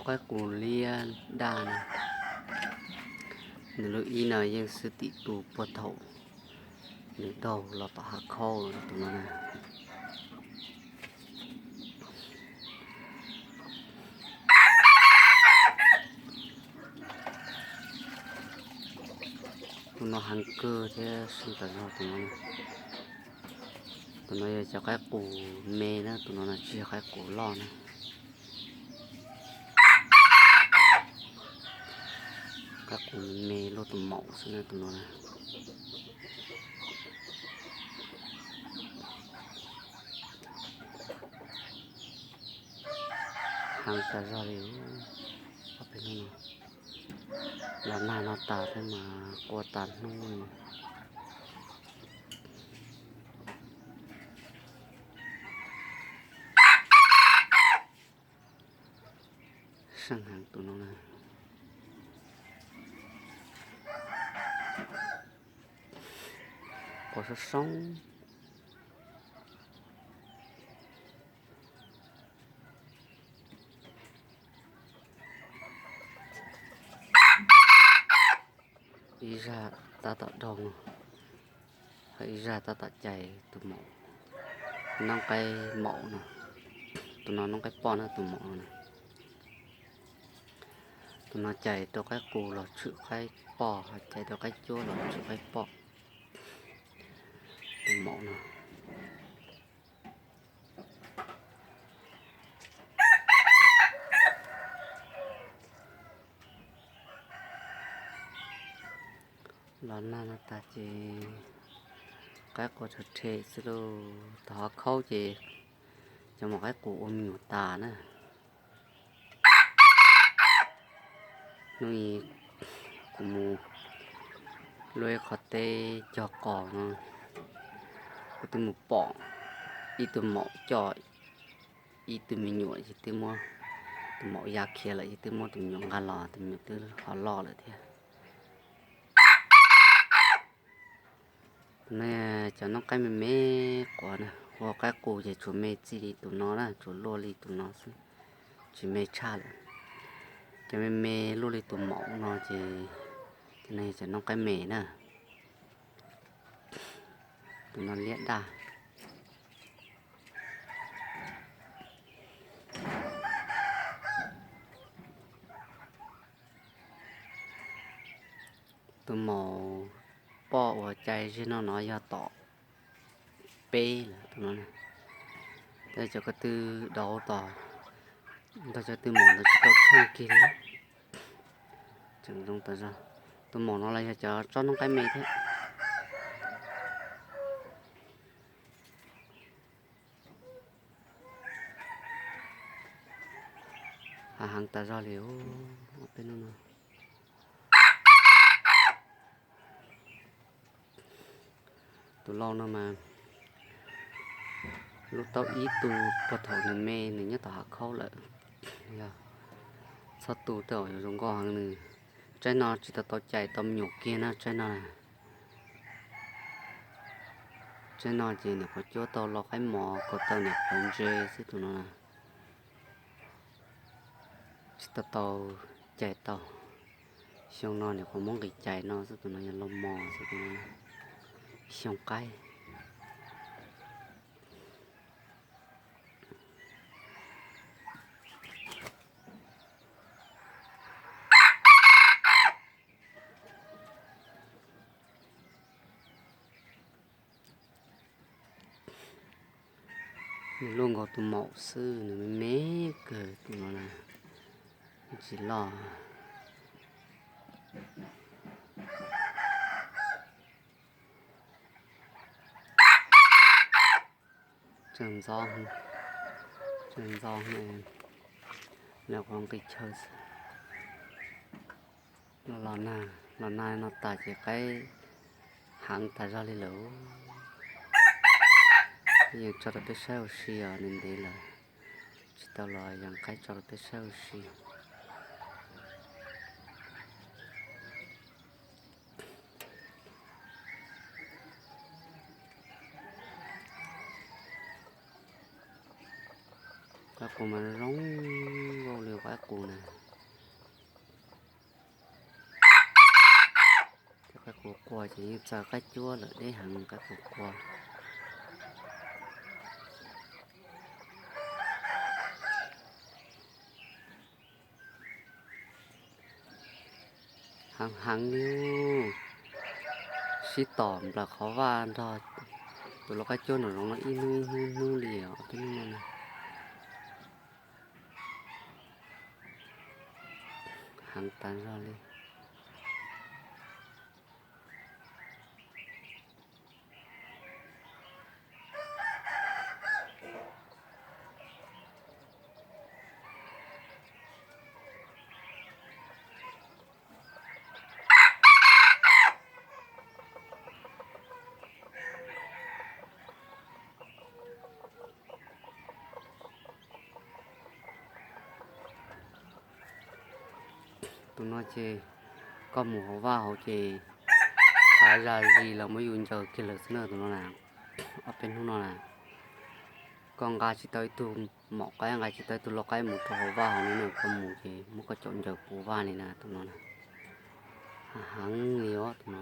Qaib qus liab daj no, nws lub ib no yeej xwb tim tus puag thaum nws daug los tom hav khaub tus no na. Tus no heev kawg thiab seej tas zog tus no. Tus no yog cov qaib qus me na, tus no tsis yog qaib qus loj na. Qaib qus me me luaj tus maum xwb na tus no na. Heev tas zog li. Los nag no tas thiab mas qua tas hnub li. Seej heev tus no na. Qua soob soob. Ib zaj tab tom daug, ib zaj tab tom cais tus maum, noob qaib maum no. Tus no noob qaib poj na, tus maum no na. Tus no cais rau qaib qus los tshwm qaib poj, ho cais rau qaib cuab los tshwm qaib poj. Tus maum no. Los nag no tas ces qaib qua rhe rhe xwb lauj. Tom hav khaub ces cov maum qaib qus ua me nyuam tas na. Hnub i kuv mus luaj ib qho teb cog qos no, kuv twb mus pom ib tug maum coj ib tug me nyuam ces twb muab tus maum ya khiav lawm ces twb muab tus me nyuam nqa los, tus me nyuam twb ho loj lawm thiab. Tus no cov noob qaib me me quav na, ua qaib qus ces tsuas me txij li tus no na, tsuas luaj li tus no xwb, tsis me tshaj lawm. Cov me me luaj li tus maum no ces cov no yog cov noob qaib me na. Tus no liab daj. Tus maum poj uas cais zeg no no yog tom peb lawm tus no. Tab cov ko tw dauv tos, ntog cov tw maum ntawd tsis tau tsheej kiag li. Tseem zoo tas zog. Tus maum no los yog cov tsob noob qaib me thiab. Hav heev tas zog li peb hnub no. Tus lau no mas lub taub ib tug puag thaum nws me nws nyob tom hav khaub lawm. Yog txhob tu tej zaum yuav zoo nkauj heev nws. Tsaib no tsis tau tau cais tau me nyuam kiag na tsaib no. Tsaib no ces niam qhuav cuab tau los qaib mos kaus taw niam qhuav ntse xwb tus no. Tsis tau tau cais tau. Xyoo no niam qhuav muab nqis cais no xwb tus no yog los mos xwb tus no. Xyoo qaib. Nws luaj nkaus tus maum xwb, nws me me kawg tus no na, tsis loj. Tseem ntxov, tseem ntxov, lawv qhuav nqis chaw xwb. Los nag, los nag no tas ces qaib heev tas zog li lawm. Yeej tso rau peb saib ua si os, ntev ntev lawm tsis tau los yeej qaib tso rau peb saib ua si. Qus mas zoo nkauj li qaib qus na. Cov qaib qus quaj ces yeej txawj qaib cuab lawm, deb heev qaib qus quaj. Heev heev li, sib tom nplawm qhov vaj nrog tus lau qaib cuab nraum zoov no ib hnub ib hnub hnub li os, peb hnub no na. Heev tas zog li. Tus no ces koj mus hauv vaj hauv ces hav zas zis los muab yus ncaws kiag lawm xwb na tus no na. Ob peb hnub no na, koj nqa tsis tau ib tug maum qaib, nqa tsis tau ib tug lau qaib mus rau hauv vaj hauv li na, koj mus ces muab koj caum ncaws puv vaj li na tus no na. Heev li os tus no.